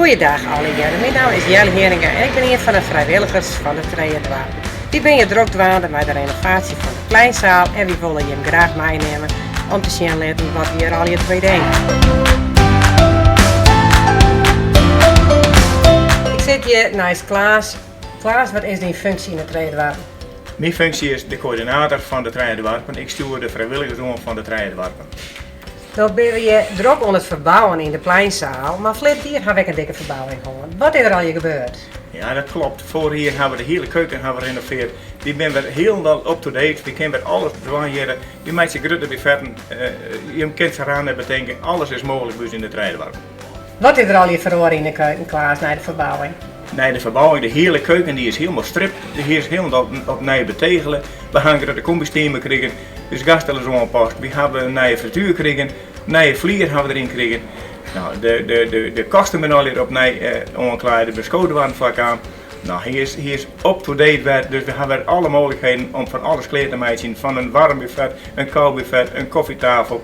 Goeiedag allegearre, myn namme is Jelle Heeringa en ik bin ien fan de frijwilligers fan de Trije Doarpen. Wy binne hjir drok dwaande mei de renovaasje fan de Pleinzaal en wy wolle jim graach meinimme om te sjen litten wat wy hjir allegear te bedenken. Ik sit hjir neist Klaas. Klaas, wat is dyn funksje yn de Trije Doarpen? Myn funksje is de koördinator fan de Trije Doarpen. Ik stjoer de frijwilligers oan fan de Trije Doarpen. No binne we hjir drok oan it ferbouwen yn de Pleinzaal, mar ferleden jier ha we ek in dikke ferbouwing hân. Wat is der allegear gebeurd? Ja, dat klopt. Foarich jier hawwe we de hiele keuken hawwe we renoveard. Wy binne wer hielendal up-to-date. Wy kinne wer alles dwaan hjirre. Wy meitsje grutte buffetten. Jim kinne it sa raar net betinke. Alles is mooglik by ús yn de Trije Doarpen. Wat is der allegear feroare yn de keuken, Klaas, nei de ferbouwing? Nei de ferbouwing, de hiele keuken dy is hielendal stript. Dy is hielendal opnij betegele. We ha in grutte kombysteamer krigen. Us gasstel is oanpast. Wy hawwe in nije frituer krigen. Nije flier hawwe we deryn krigen. No, de, de, de, de kasten binne allegear opnij oanklaaid. Der binne skodoarren foar kaam. No, hy is, hy is up-to-date wer, dus we hawwe wer alle mooglikheden om fan alles klear te meitsjen. Fan in waarm buffet, in koud buffet, in koffietafel.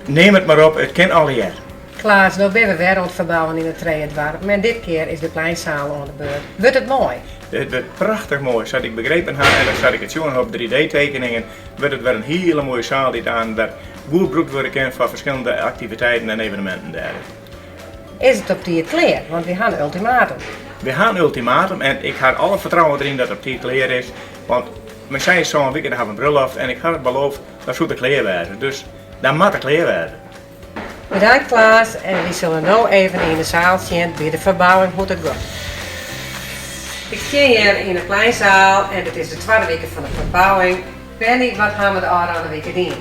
Neam it mar op, it kin allegear. Klaas, no binne we wer oan it ferbouwen yn it Trije Doarpen en dit kear is de Pleinzaal oan de beurt. Wurdt it moai? It wurdt prachtich moai. Sa't ik begrepen ha en sa't ik it sjoen ha op 3D-tekeningen, wurdt it wer in hiele moaie saal dy't aanst wer goed brûkt wurde kin foar ferskillende aktiviteiten en eveneminten dêr. Is it op tiid klear? Want wy ha in ultimatum. Wy ha in ultimatum en ik ha alle fertrouwen deryn dat it op tiid klear is. Want mei seis, sân wiken ha we in brulloft en ik ha it beloofd, dan soe it klear wêze. Dus dan moat it klear wêze. Bedankt Klaas en wy sille no even yn de saal sjen by de ferbouwing hoe't it giet. Ik stean hjir yn de Pleinzaal en dit is de twadde wike fan de ferbouwing. Benny, wat ha we de ôfrûne wike dien?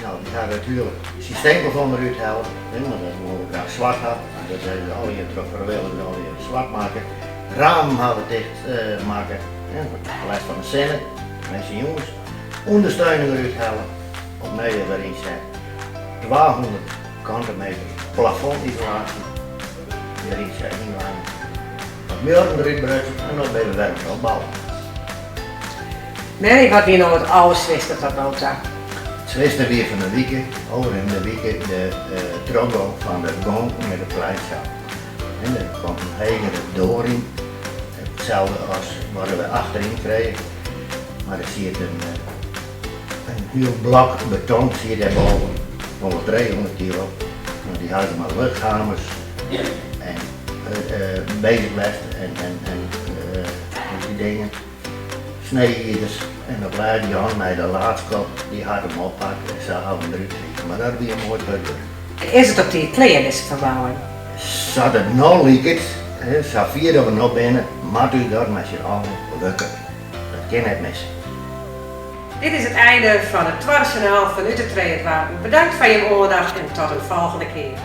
No, wy hawwe it hiele systeemplafond derút helle, want dat wolle we graach swart ha. Dat is allegear troch frijwilligers allegear swart makke. Ramen hawwe we ticht makke, lêst fan de sinne, minsken jûns. Ûndersteuning derút helle, opnij wer ynset. 200 kante meter plafondisolaasje deryn set, ynlein. Wat muorren derút brutsen en no binne we wer oan it opbouwen. Mary, wat wie no it alderswierste tot no ta? It swierste wie fan de wike, ôfrûne wike, de trochgong fan de gong nei de pleinsaal. En der komt in hegere doar yn, itselde as wat we achteryn krije, mar der siet in In hiel blok beton siet dêr boven, wol 300 kilo. No, dy hawwe se mei luchthamers en bezich west en dy dingen. Sneejierders en op lêst Jan mei de laadskop, dy hat him oppakt en sa hawwe we him derút krigen. Mar dat wie in moai putwurk. Is it op tiid klear, dizze ferbouwing? Sa't it no liket, safier dat we no binne, moat ús dat mei syn allen lukke. Dat kin net mis. Dit is it einde fan it twadde sjoernaal fanút de Trije Doarpen. Bedankt foar jim oandacht en tot in folgjende kear.